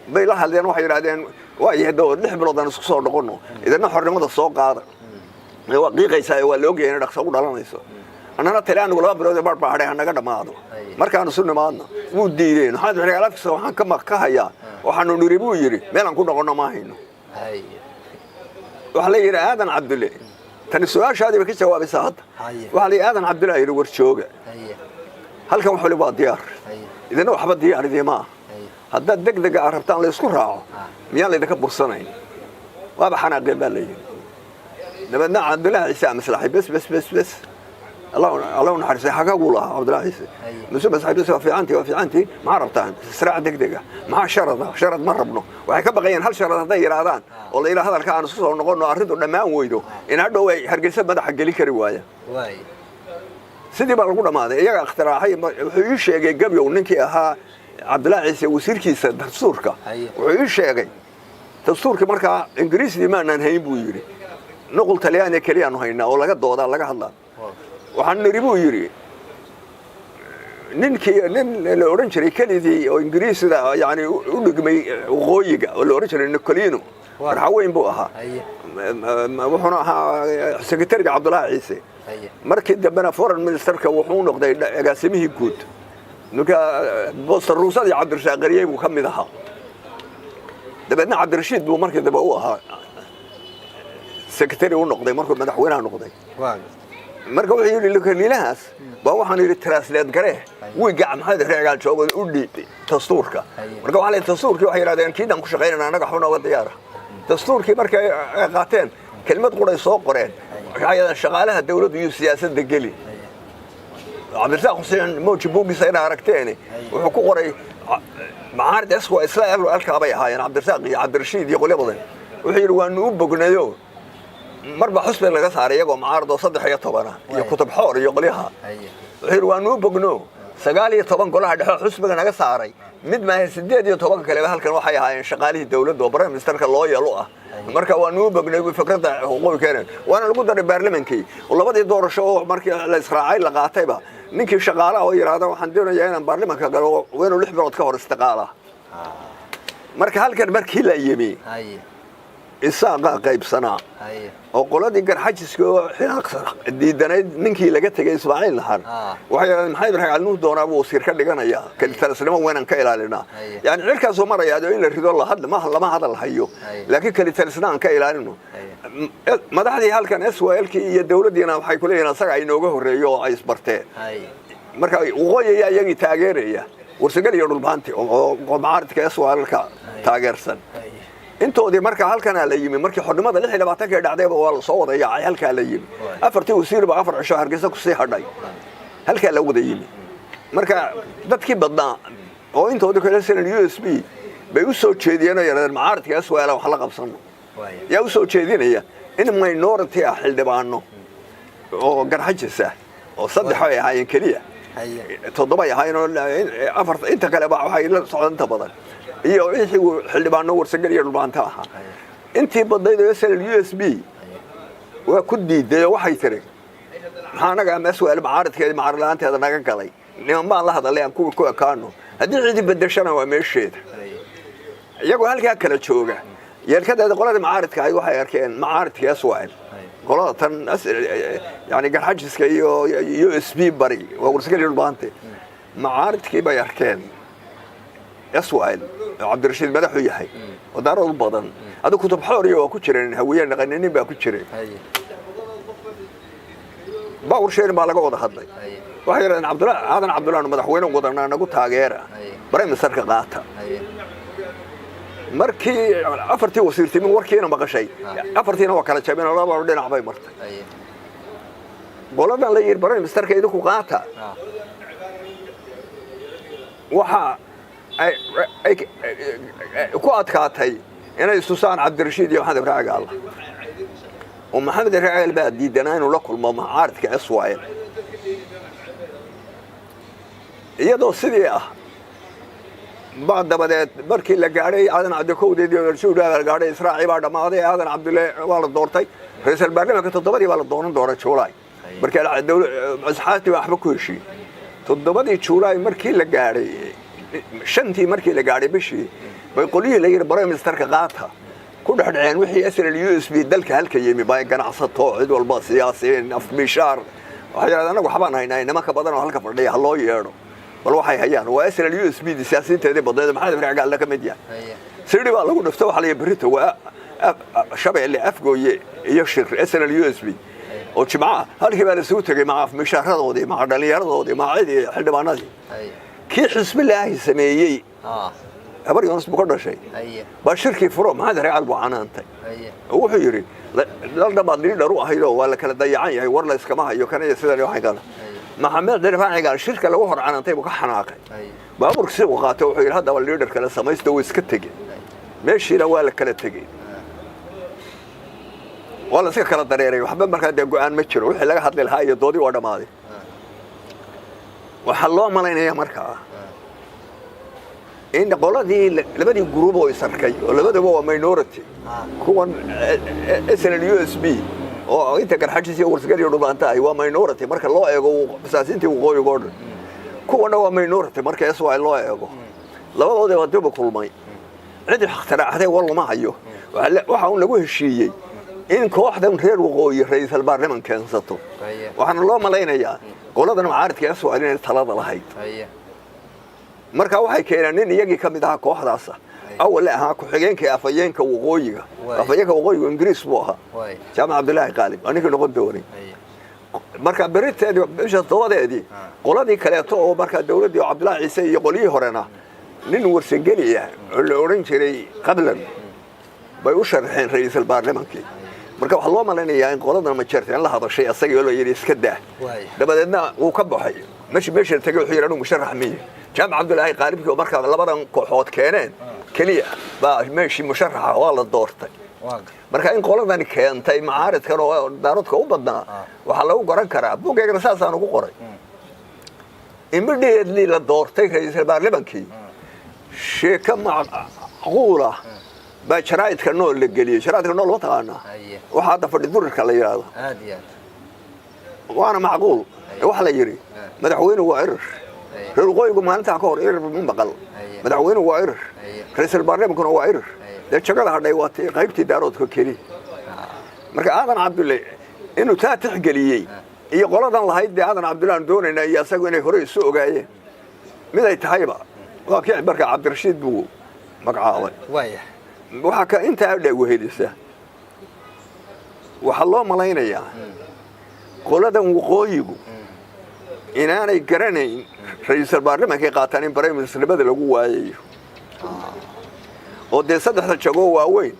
bay la hadleen. Waxay yidhahdeen, waa yahay doo 6 bilood aan isku soo noqono, idina xornimada soo qaada. Waa qiiqaysaa, waa la ogyahay inay dhaqso u dhalanayso. Annana Talyaanigu 2 bilood bar baa hadhay, hanaga dhammaado markaanu isu nimaadno. Wuu diideen. Maxamed Xigaal afkiisa waxaan ka hayaa, waxaanu niri buu yidhi, meelaan ku noqonno ma hayno. Waxaa la yidhi Aadan Cabdulle, tani su-aashaadii bay ka jawaabaysaa hadda. Waxaa la yidhi Aadan Cabdulle yidhi, war jooga, halkan wax wali waa diyaar, idina waxba diyaar idiima ah. Haddaad deg dega aad rabtaan la isku raaco, miyaan laydinka bursanayn? Waaba xanaaqeen baa la yidhi. Dabeedna Cabdullaahi Ciise aa maslaxay. Bes bes bes bes, Allah u naxariistay, xagaguu lahaa Cabdullaahi Ciise. Muse maslaxay, bes, waa fiicantii, waa fiicantii. Maxaa rabtaan? Israac deg dega. Maxaa sharada? Sharad ma rabno. Waxay ka baqayeen hal sharad hadday yidhaahdaan oo la yidhaha hadalka aan isku soo noqono, arrintu dhammaan weydo, in hadhow ay Hargeysa madaxa gelin kari waayaan. Sidii baa lagu dhammaaday. Iyaga ikhtiraacay. Wuxuu ii sheegay Gabyow, ninkii ahaa Cabdullaahi Ciise wasiirkiisa dastuurka. Wuxuu ii sheegay, dastuurkii markaa Ingiriisdii maanaan hayn buu yidhi, nuqul Talyaaniya keliyaanu haynaa oo laga doodaa, laga hadlaa. Waxaan nidhi buu yidhi, ninkii nin la odhan jiray kelidii oo Ingiriisida yani u dhigmay waqooyiga oo la odhan jiray Nicolino, marxaweyn buu ahaa. Wuxuuna ahaa sekretariga Cabdullaahi Ciise. Markii dambena foreign ministerka wuxuu noqday agaasimihii guud. Marka booster ruusadii Cabdirashaaq qariyey buu ka mid ahaa. Dabeedna Cabdirashiid buu markii dambe u ahaa secretary u noqday markuu madaxweynaha noqday. Marka wuxuu yidhi, likalilahaas baa waxaan yidhi, translate garee wiiga Maxamed Reegaal joogo u dhiib dastuurka. Marka waxaa la dastuurkii, waxay yidhahdeen, kiidaan ku shaqaynayna annaga, waxba nooga diyaara. Dastuurkii markay ay qaateen, kelmad quray soo qoreen. Waxay yidhahdeen, shaqaalaha dawladdu iyo siyaasadda geli. Cabdirasaaq Xuseen Mowji buuggiisa inaa aragteen, wuxuu ku qoray macaarid eswa isla alkaa bay ahaayeen Cabdirasaaq iyo Cabdirashiid iyo qolyo badan. Wuxuu yidhi, waanu u bognayo marba xusbi laga saaray iyagoo mucaarad oo 13 ah iyo Kutub Xoor iyo qolyaha. Wuxuu yidhi, waanu u bogno 19 golaha dhexe xusbiga naga saaray mid maaha, 18-ka kaleba halkan waxay ahaayeen shaqaalihii dawladda oo prime ministerka loo yeelo ah. Marka waanu u bognay fikradda xuquuqi keeneen, waana lagu daray baarlamankii oo labadii doorasho oo markii la israacay la qaatayba, ninkii shaqaalaha oo yidhaahda waxaan doonayaa inaan baarlamanka galo, waa inuu 6 bilood ka hor istiqaala. Marka halkan markii la yimi, Isaaqaa qaybsanaa oo qoladii Garxajiska oo xinaaqsan diidanayd ninkii laga tegay Ismaaciil Naxar, waxay yidhahdeen, Maxamed Ibraahim Calnuur doonaa buu wasiir ka dhiganayaa, kalitalisnimo weynaan ka ilaalinaa. Yani cirkaasoo marayaa in la rido lama hadal hayo, laakiin kalitalisna aan ka ilaalino. Madaxdii halkan SYL-kii iyo dawladdiina waxay ku leeyihin asaga inooga horreeyo oo ay isbarteen. Marka waqooyi ayaa iyagii taageeraya, Warsagal iyo Dhulbaanti oo mucaaridka SYL-ka taageersan intoodii. Marka halkanaa la yimi, markii xornimada 26-kii dhacdayba waa la soo wada yaacay. Halkaa la yimi, afartii wasiirba 4 cisho Hargeysa kusii hadhay. Halkaa la wada yimi. Marka dadkii badnaa Oo intoodii kale SNL USB bay u soo jeediyeen oo yidhahdeen mucaaradka SYL wax la qabsano. Yaa u soo jeedinaya in minority ah, xildhibaano oo Garxajis ah oo saddex ay ahaayeen keliya, toddobay ahaayeen oo afar, inta kale ba waxay la socdaan inta badan iyo wixii xildhibaano Warsangel iyo Dhulbaanta ahaa. Intii badnayd oo SNL USB waa ku diiday oo waxay tiri, maxaa anaga ama SYL mucaaradkeedi mucaarad la-aanteeda naga galay? Niman baan la hadalay, aan kuwa ku ekaano, haddii cidi bedeshana waa meesheeda. Iyagoo halkaa kala jooga yeelkadeeda, qoladii mucaaridka ahayd waxay arkeen mucaaridkii SYL, qolada tan yani Garxajiska iyo USB bari waa Warsangel iyo Dhulbaante, mucaaridkii bay arkeen SYL oo Cabdirashiid madaxu yahay oo Daarood u badan. Adigu kutub xooriya waa ku jireen, Hawiye naqaninin baa ku jiray. Power sharing baa laga wada hadlay. Waxay yidhahdeen, Cabdulla Aadan Cabdullaanu madaxweyne wadanaa, nagu taageera, prime ministerka qaata. Markii afartii wasiirtimin warkiina maqashay, afartiina waa kala jabeen oo laba dhinac bay martay. Qoladan la yidhi prime ministerka idinku qaata waxa ay ku adkaatay inay istusaan Cabdirashiid iyo Maxamed Ibraahim Gaal, oo Maxamed Ibraahim baa diidanaa inuu la kulmo mucaaridka SYL. Iyadoo sidii ah baa dabadeed markii la gaadhay Aadan Cabdi kowdeedii la gaadhay, israaci baa dhammaaday, Aadan Cabdille waa la doortay ra-iisul baarlamaanka. Toddobadii baa la dooran doona Juulaay. Markii asxaabtii baa waxba ku heshiiyey, 7dii Juulaay markii la gaadhay, 5tii markii la gaadhay bishii, bay qolyihii la yidhi prime ministerka qaata ku dhexdheceen wixii SNL USB dalka halka yimi bay ganacsato, cid walba, siyaasiyiin, afmishaar. Waxay yidhahdeen, anagu waxbaan haynaa, nimanka badan oo halka fadhiya ha loo yeedho, bal waxay hayaan. Waa SNL USB siyaasiyiinteedii badneed, Maxamed Ibraahim Gaalle ka mid yahay. Sidhi baa lagu dhifto, waxaa la yidhi berrito waa Shabeelle, Afgooye iyo shir SNL USB oo Jimcaha. Halkii baa la isugu tegey maca afmishaaradoodii, maca dhallinyaradoodii, maca cidii xildhibaanadii. Kii Xisbilaahi sameeyey, Habar Yunus buu ka dhashay, baa shirkii furo. Maxamed Reecal buu canaantay oo wuxuu yidhi, daldhabaad liidhar u ahayd oo waa la kala dayacan yahay, war la iskama hayo, kana iyo sidan waxay kana. Maxamed Raacigaal shirka lagu hor canaantay buu ka xanaaqay. Baabuurka si uu qaatay wuxuu yidhi, haddaba liidhar kale samaysta. Wuu iska tegey meeshiina, waa la kala tegey, waa la iska kala dareeray. Waxba markaa dee go-aan ma jiro, wixii laga hadli lahaa iyo doodii waa dhammaaday. Waxaa loo malaynayaa markaa in qoladii labadii group oo isarkay, oo labadaba waa minority, kuwan SNL USB oo inta Garxajis iyo Warsgal iyo Dhulbaanta ahi waa minority marka loo eego siyaasiyiintii waqooyiga oo dhan, kuwana waa minority marka SY loo eego. Labadoodii baa dib u kulmay. Cid ikhtiraacday war lama hayo. Waxa uun lagu heshiiyey in kooxdan reer waqooyi ra'iisul baarlaman keensato. Waxaana loo malaynayaa qoladan mucaaridka SYL inay talada lahayd. Marka waxay keeneen nin iyagii ka mid ahaa kooxdaasa, awale ahaa ku-xigeenka afhayeenka waqooyiga. Afhayeenka waqooyiga Ingiriis buu ahaa, Jaamac Cabdulaahi Qaalib, waa ninkii noqon doonay. Marka beriteedii, bisha 7deedii, qoladii kaleeto oo markaa dawladdii oo Cabdullaahi Ciise iyo qolyihii horena nin Warsangeli ah oo la odhan jiray Qablan bay u sharaxeen ra'iisul baarlamaankii. Marka waxaa loo malaynayaa in qoladan Majeerteen la hadashay asagii oo la yidhi iska daa. Dabadeedna wuu ka baxay meshi, meesha tegey wuxuu yidhi, anugu musharax miye. Jaamac Cabdulaahi Qaalibkii oo markaa labadan kooxood keeneen keliya baa meeshii musharaxa, waa la doortay. Marka in qoladani keentay macaaridkan oo Daaradka u badnaa waxaa lagu garan karaa, buuggeygana saasaan ugu qoray, immediately la doortay ra'iisul baarlamankii, sheeko macquula baa jaraa'idka nool la geliyey. Jaraa'idka nool ma taqaanaa? Waxa hadda fadhi durirka la yidhaahdo. Aad iyo aad. Waana macquul. Waxa la yidhi, madaxweynuhu waa Irir. Reer waqooyigu maalintaa ka hor Irir ma maqal. Madaxweynuhu waa Irir, ra'iisul baarlamankuna waa Irir. Dee jagada hadhay waa tii qaybtii Daaroodka keliya. Marka Aadan Cabdulle inuu taa tixgeliyey iyo qoladan lahayd dee Aadan Cabdulle aan doonaynaa iyo asagu inay hore isu ogaayeen mid ay tahayba, waa kii marka Cabdirashiid buu magacaabay. Waxaa ka intaa dhewehelisa, waxaa loo malaynayaa qoladan waqooyigu inaanay garanayn ra'iisul baarlamaankay qaataan in prime ministernimada lagu waayayo, oo dee saddexda jagoo waaweyn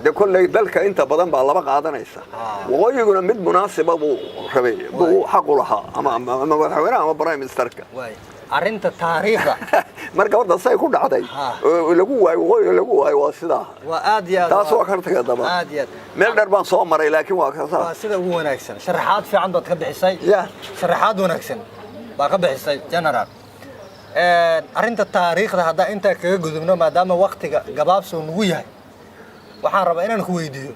dee kolley dalka inta badan baa laba qaadanaysa. Waqooyiguna mid munaasiba buu rabay, buu xaq u lahaa, ama madaxweynaha ama prime ministerka. Arrinta taariikhda. Marka horta say ku dhacday oo lagu waayo waqooyiga lagu waayo waa sidaa. Waa aad iyo aad. Taas waa kartiga daba. Aad iyo aad. Meel dheer baan soo maray, laakiin waa waa kasaa. Sida ugu wanaagsan, sharaxaad fiican baad ka bixisay. Ya. Sharaxaad wanaagsan baa ka bixisay, General. Arrinta taariikhda haddaan intaa kaga gudubno, maadaama waktiga gabaabsoo nagu yahay, waxaan rabaa inaan ku weydiiyo: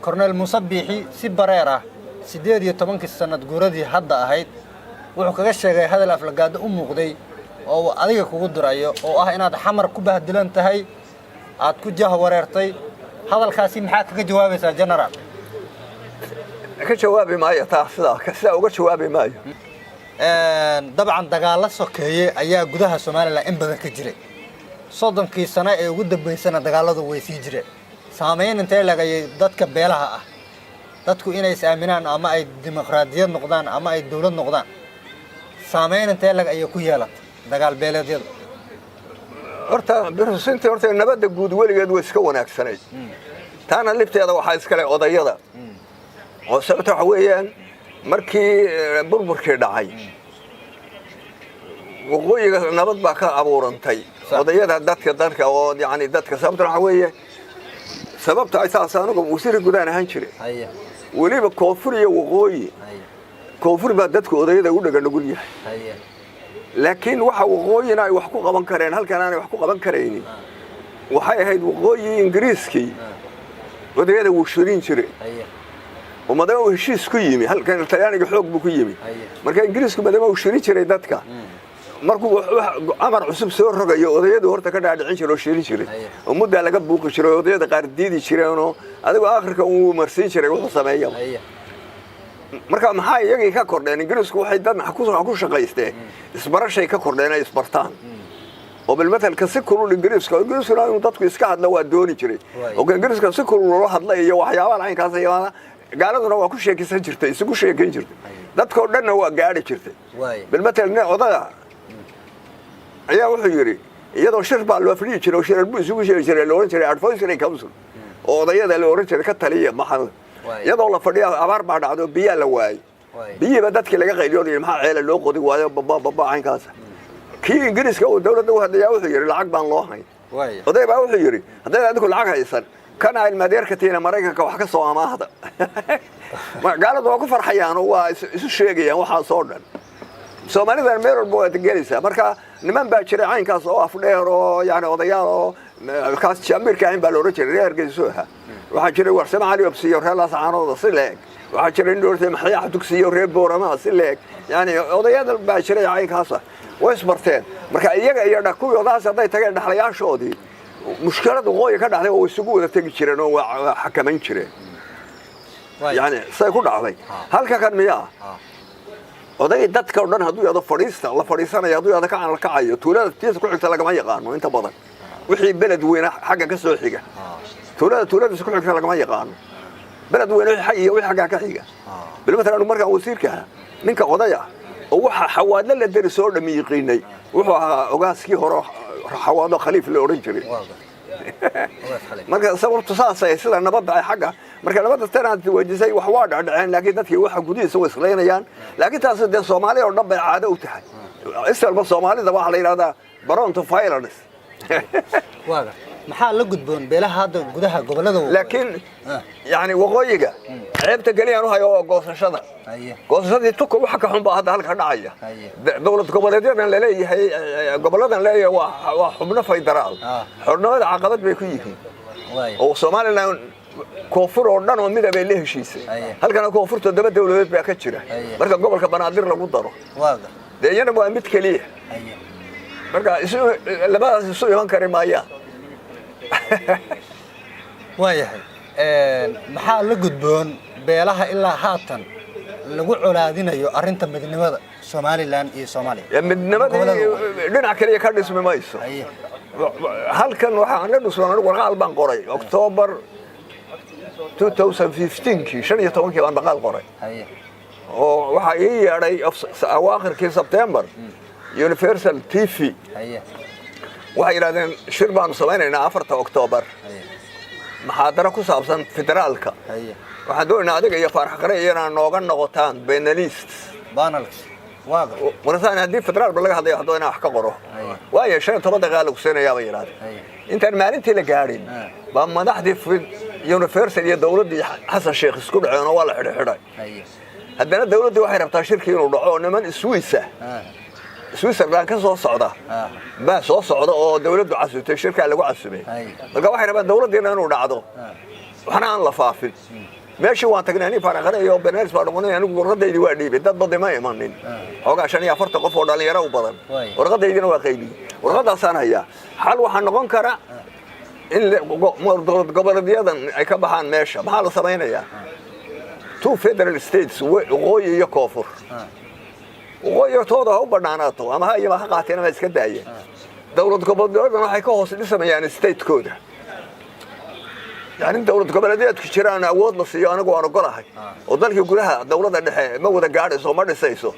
Cornel Muuse Biixi si bareer ah 18-kii sanad guuradii hadda ahayd wuxuu kaga sheegay hadal aflagaado u muuqday oo uu adiga kugu dirayo, oo ah inaad Xamar ku bahdilan tahay, aad ku jah wareertay. Hadalkaasi maxaa kaga jawaabaysaa, General? Ka jawaabi maayo taa, sidaa uga jawaabi maayo. Dabcan dagaalo sokeeye ayaa gudaha Somaliland in badan ka jiray. 30-kii sano ee ugu dambeysana dagaaladu way sii jireen. Saameyn intee lagayay dadka beelaha ah, dadku inay is aaminaan ama ay dimuqraadiyad noqdaan ama ay dowlad noqdaan, saameyn intee lag ayay ku yeelatay dagaal beeleedyadu? Horta birusintii, horta nabadda guud weligeed way iska wanaagsanayd. Taana libteeda waxaa iskale odayada, oo sababta waxa weeyaan markii burburkii dhacay waqooyiga nabad baa ka abuurantay. Odayada dadka oo yani dadka, sababta waxa weeye, sababta ay saas, anigu wasiir gudahan ahaan jiray, weliba koonfur iyo waqooyi, koonfur baa dadku odayada u dhaga nugul yahay. Laakiin waxa waqooyina ay wax ku qaban kareen, halkan aanay wax ku qaban karaynin, waxay ahayd waqooyi Ingiriiskii odayada wuu shirin jiray, oo maadaama uu heshiis ku yimi halkan, Talyaaniga xoog buu ku yimi. Marka Ingiriisku maadaama uu shirin jiray dadka, markuu amar cusub soo rogayo, odayadu horta ka dhaadhicin jiray oo shirin jiray, oo muddaa laga buuqi jiray oo odayada qaar diidi jireenoo adigu aakhirka uu marsiin jiray wuxuu sameeyaba. Marka maxaa iyagii ka kordheen? Ingiriisku waxay dad ku shaqaysteen isbarashay ka kordheen, ay isbartaan, oo bilmatelka si kulul Ingiriiskuna inuu dadku iska hadla waa dooni jiray, oo Ingiriiska si kulul loola hadla iyo waxyaabaha caynkaas iyo gaaladuna waa ku sheekaysan jirtay, isugu sheekayn jirtay, dadkoo dhanna waa gaadhi jirtay. Bilmatel nin odaya ayaa wuxuu yidhi, iyadoo shir baa loo fadhiyi jiray oo shirar buu isugu sheegi jiray, la ohan jiray advisory council, oo odayada la ohan jiray ka taliya maxaa. Iyadoo la fadhiya abaar baa dhacdo, biyaa la waayey. Biyihiiba dadkii laga qayliyo, yidhi maxaa ceela loo qodi waayo, baba baba caynkaas. Kii Ingiriiska uu dawladda u hadlayaa wuxuu yidhi lacag baan loo hayn. Oday baa wuxuu yidhi, haddayd adigu lacag haysan, kana ilmaadeerka tiina Maraykanka wax ka soo amaahda. Gaaladu waa ku farxayaan oo waa isu sheegayaan waxaas oo dhan. Soomaalidan meel walba waad gelaysaa. Marka niman baa jiray caynkaas oo afdheer oo yani odayaal oo kaas Jamiirka ahayn baa la odhan jiray, reer Hargeysa ahaa. Waxaa jiray Warsame Cali Obsiyo, reer Laascaanooda si leeg. Waxaa jiray nin ortay Maxyax Dugsiyo, reer Booramaha si leeg. Yani odayada baa jiray caynkaasa, way isbarteen. Marka iyaga iyo kuwii odahaas hadday tageen dhaxlayaashoodii, mushkilada waqooyi ka dhacday oo isugu wada tegi jireen oo waa xakamayn jireen. Yani say ku dhacday halka kan miyaa, oday dadka o dhan hadduu yado fadhiista la fadhiisanaya, hadduu yado kacan la kacayo. Tuulada tiisa ku xigta lagama yaqaano inta badan, wixii beled weyne xagga ka soo xiga, tuulada tuuladiisa ku xigta lagama yaqaano, beled weyne iyo wixii xaggaa ka xiga. Bilmatalan anu markaan wasiirka ahaa, ninka odaya oo waxa Xawaadle la deri soo dhami yiqiinay wuxuu ahaa ogaaskii hore Xawaadlo Khaliif la odhan jiray. Marka sababtu saasay sida nabadda ay xagga. Marka nabadda tanaad weydiisay, wax waa dhacdhaceen, laakiin dadkii waxa gudihiisa way islaynayaan. Laakiin taasi dee Soomaaliya oo dhan bay caado u tahay. Isalba Soomaalida waxaa la yidhahdaa prone to violence. Waaga maxaa la gudboon beelaha hadda gudaha gobollada waqooyi? Laakiin yani waqooyiga ceebta keliyaan u hayo waa goosashada. Goosashadii tuka waxa ka xun baa hadda halka dhacaya. Dowlad goboleedyadan laleeyahay, goboladan leeyahay waa xubno federaal. Xubnimada caqabad bay ku yihiin, oo Somaliland koonfur oo dhan oo midabay la heshiisay. Halkana koonfur toddoba dowladood baa ka jira. Marka gobolka Banaadir lagu daro, dee iyana waa mid keliya. Marka isu labadaas isu iman kari maayaan. Waayahay, maxaa la gudboon beelaha ilaa haatan lagu colaadinayo arrinta midnimada Somaliland iyo Soomaaliya? Midnimadii Gobollada waqooyi. Dhinac keliya ka dhismi mayso. Halkan waxaan la dhusman anigu warqaal baan qoray October 2015kii, 15-kii baan maqaal qoray, oo waxaa ii yeedhay awaakhirkii September Universal TV. Waxay yidhahdeen shir baanu samaynaynaa 4-ta October, maxaadaro ku saabsan federaalka. Waxaan doonaynaa adiga iyo Faarax Qare inaa nooga noqotaan panelist. Panels. Waa gartay. Warasaan haddii federaalba laga hadlayo, haddoo inaan wax ka qoro. Waayo, 15 daqiiqa lagu siinayaa bay yidhahdeen. Intaan maalintii la gaadhin baa madaxdii Universal iyo dowladdii Xasan Sheekh isku dhaceen oo waa la xidhay xidhay. Haddana dowladdii waxay rabtaa shirkii inuu dhaco, oo niman Swiss ah, Switzerland ka soo socda baa soo socda oo dowladdu casubtay, shirkaa lagu casubay. Marka waxay rabaan dowladdiina inuu dhacdo, waxna aan la faafin. Meeshii waan tagnay, anii faranqare iyo benelis baa noqonay. Anigu warqadaydii waa dhiibay, dad badi ma imanin, xoogaa 45 qof oo dhalinyaro u badan. Warqadaydina waa qaybiyey, warqadaasaan hayaa. Xal waxaa noqon kara in dowlad goboleedyadan ay ka baxaan meesha. Maxaa la samaynayaa? Two federal states, waqooyi iyo koonfur. Waqooyi tooda ha u banaanaato, ama ha iyaba ha qaateen ama iska daayeen. Dowlad goboleedyadan waxay ka hoos dhisamayaan statekooda. Yani dowlad goboleedyadku jiraan, awood la siiyo, anigu waan ogolahay. Oo dalkii gudaha dowladda dhexe ma wada gaadhayso, ma dhisayso,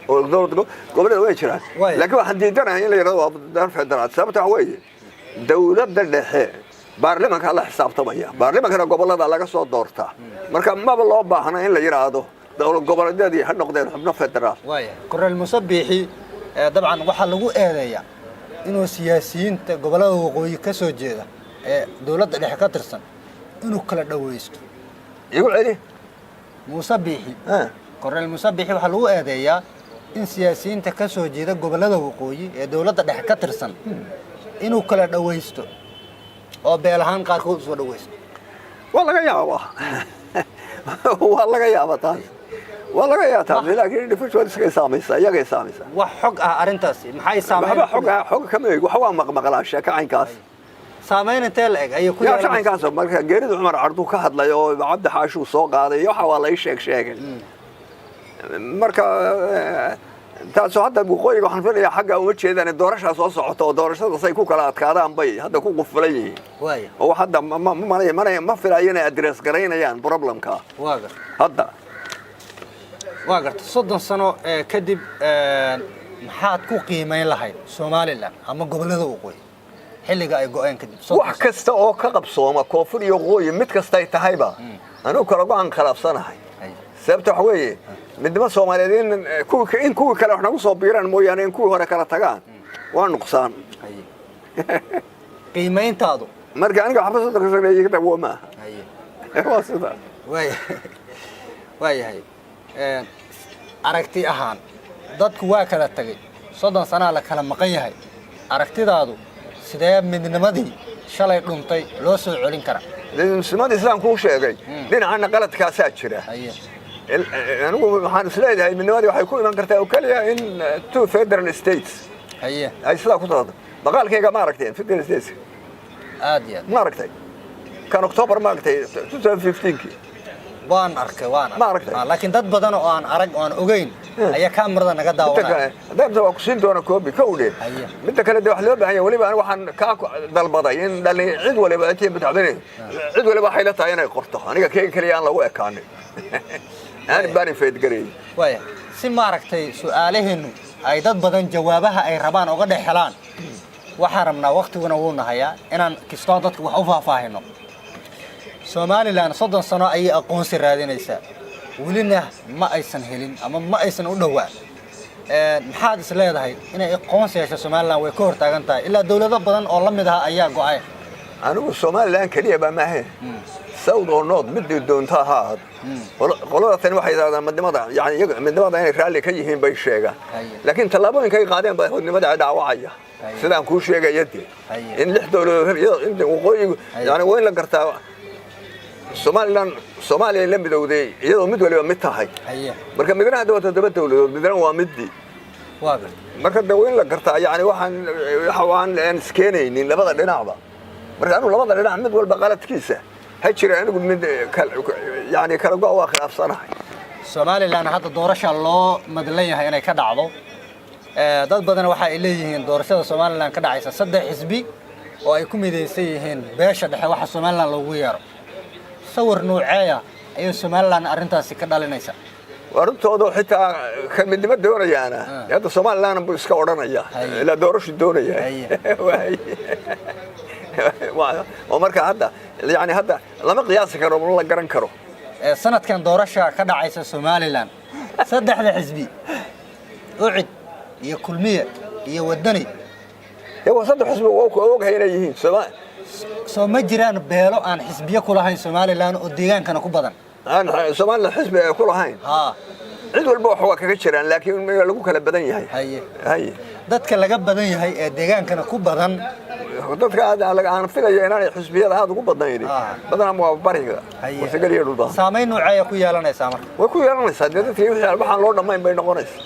oo dowlad goboleed way jiraan. Laakiin waxaan diidanahay in la yidhahdo waa dal federaal. Sababta waxa weeye, dowladda dhexe baarlimanka la xisaabtamaya, baarlimankana gobolada laga soo doortaa. Marka maba loo baahna in la yidhaahdo dowlad goboleedyadii ha noqdeen xubno federaal. Waaya, Korneel Muuse Biixi, dabcan waxaa lagu eedeeyaa inuu siyaasiyiinta gobollada waqooyi ka soo jeeda ee dowladda dhexe ka tirsan inuu kala dhawaysto. Igu celi. Muuse Biixi, Korneel Muuse Biixi waxaa lagu eedeeyaa in siyaasiyiinta ka soo jeeda gobollada waqooyi ee dowladda dhexe ka tirsan inuu kala dhawaysto, oo beel ahaan qaarkood usoo dhawaysto. Waa laga yaabaa, waa laga yaabaa taas, waa laga yaabaa taas, laakiin individualskay saamaysaa, iyagay saamaysaa. Wax xog ah arrintaasi maxay saameyn? Waxba xog ah, xog kama eeg, wax waa maqmaqlaa sheeko caynkaas. Saameyn intee la eg ayay ku yaa yeelanaysaa? Caynkaas marka geerida Cumar Carduu ka hadlay oo Cabdi Xaashuu soo qaaday iyo waxa waa la ii sheeg sheegay. Marka taasu hadda waqooyiga waxaan filayaa xagga uma jeedaan, doorashaa soo socota oo doorashadaas ay ku kala adkaadaan bay hadda ku qufulan yihiin. Oo hadda ma filayo inay address garaynayaan problemka Waa garta. hadda. Waa garta. 30 sano kadib, maxaad ku qiimayn lahayd Somaliland ama gobollada waqooyi xilliga ay go'een kadib 30 Wax sano? kasta oo ka qabsooma koonfur iyo waqooyi, mid kastay tahayba, anigu kala go'an khilaafsanahay. Sababta waxa weeye, midnimo Soomaaliyeed in kuwii kale wax nagu soo biiraan mooyaane, in kuwii hore kala tagaan waa nuqsaan. Qiimayntaadu? Marka aniga waxba 30-ka sano iga dawo maaha. Waa sidaa. Waaya, waayahay. Aragti ahaan dadku waa kala tegay, 30 sanaa la kala maqan yahay. Aragtidaadu sidee midnimadii shalay dhuntay loo soo celin karaa? Midnimadii sidaan kuu sheegay, dhinacana qaladkaasaa jira. Anigu waxaan isleeyahay midnimadii waxay ku iman kartaa oo keliya in two federal states ay sidaa ku socoto. Maqaalkayga ma aragteen, federal states? Aad iyo aad. Ma aragtay kan October, ma aragtay 2015kii? Waan arkay, waan Ma aragtay? Ah, laakiin dad badan oo aan arag oo aan ogeyn ayaa kaamirada naga Midda daawanaya. kale hadda waa ku siin doona copy kowdhe. Midda kale de wax loo baahan yahay weliba, anigu waxaan kaa dalbaday in dhalin cid waliba intii madaxweyne cid waliba waxay la tahay inay qorto, aniga keyga keliya aan lagu ekaanin, aan benefit gareey. Waaya, si maaragtay su-aalaheennu ay dad badan jawaabaha ay rabaan uga dhex helaan, waxaan rabnaa, waktiguna wuu nahayaa, inaan kistoo dadka wax u faahfaahino. Somaliland 30 sano ayay aqoonsi raadinaysaa, welina ma aysan helin ama ma aysan u dhowaan. Maxaad is leedahay inay aqoonsi hesho Somaliland way ka hortaagan tahay, ilaa dowlado badan oo la mid ah ayaa go'ay? Anigu Somaliland keliya baa maahe, south oo north midii doonta ha ahaado. Qolada tani waxay yidhahdaan midnimada, yani iyaga midnimada inay raalli ka yihiin bay sheegaan, laakiin tallaabooyinka ay qaadeen baa midnimada dhaawacaya. Sidaan kuu sheegaya dee, in lix dowladood in waqooyigu, yani waa in la gartaa Somaliland Soomaaliya la midowday iyadoo mid waliba mid tahay. Marka midna hadda waa toddoba dowladood, midna waa midii. Waa garta. Marka de waa in la gartaa, yani waxaan waxa aan iskeenaynin labada dhinacba. Marka anigu labada dhinac mid walba qaladkiisa ha jira, anigu mid yani kala go' waa khilaafsanahay. Somaliland hadda doorasha loo madlan yahay inay ka dhacdo. Dad badan waxa ay leeyihiin doorashada Somaliland ka dhacaysa saddex xisbi oo ay ku midaysan yihiin beesha dhexe, waxa Somaliland loogu yeero. Sawir nuuceeya ayay Somaliland arrintaasi ka dhalinaysa? Arrintooda xitaa ka midnimo doonayaana hadda Somaliland buu iska odhanaya, ilaa doorashu doonaya. Oo marka hadda yani hadda lama qiyaasi karo, ma la garan karo. Sanadkan doorasha ka dhacaysa Somaliland, saddexda xisbi UCID iyo Kulmiye iyo Wadani. Dee waa saddex xisbi, waa ku ogahay inay yihiin Soma. Soo ma jiraan beelo aan xisbiyo ku lahayn Somaliland oo deegaankana ku badan? Aan Somaliland xisbi ay ku lahayn? Haa. Cid walba wax waa kaga jiraan, laakiin waa lagu kala badan yahay. Haye. Dadka laga badan yahay ee deegaankana ku badan? Dadka aad aan filaya inaanay xisbiyada aad ugu badnayn badanaa waa bariga, Warsangeli iyo Dhulbahante. Saamayn nooceeya ku yeelanaysaa marka? Way ku yeelanaysaa dee, dadkii wixii waxaan loo dhammayn bay noqonaysaa.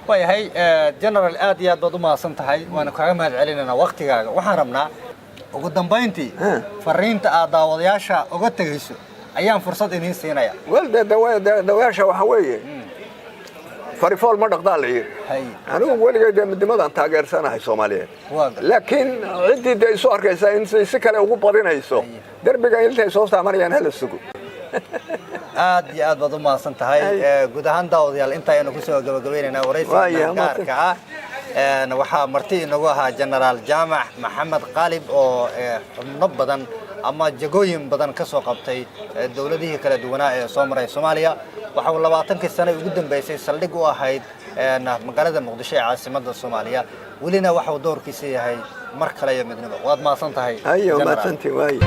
Waayahay General, aad iyo aad baad u mahadsan tahay, waana kaaga mahad celinaynaa waktigaaga. Waxaan rabnaa ugu dambayntii fariinta aad daawadayaasha uga tegayso ayaan fursad idiin siinaya. Wel, dee dawayaasha waxaa weeye, fari fool ma dhaqdaa la yidhi. Anigu weligay dee midnimadan taageersanahay Soomaaliyeed, laakiin ciddii dee isu arkaysa in si kale ugu badinayso, derbiga intay soo saamanayaan hala sugo. Aad iyo aad baad u mahadsan tahay. Guud ahaan daawadayaal, inta aynu kusoo gabagabaynaynaa waraysiga gaarka ah. Waxaa marti inagu ahaa Genaraal Jaamac Maxamed Qaalib oo xubno badan ama jagooyin badan ka soo qabtay dowladihii kala duwanaa ee soo maray Soomaaliya. Waxa uu 20kii sano ugu dambeysay saldhig u ahayd magaalada Muqdisho ee caasimadda Soomaaliya. Welina waxa uu doorkiisa yahay mar kale iyo midnimo. Waad mahadsan tahay, Hayo. General. Mahadsantii waay.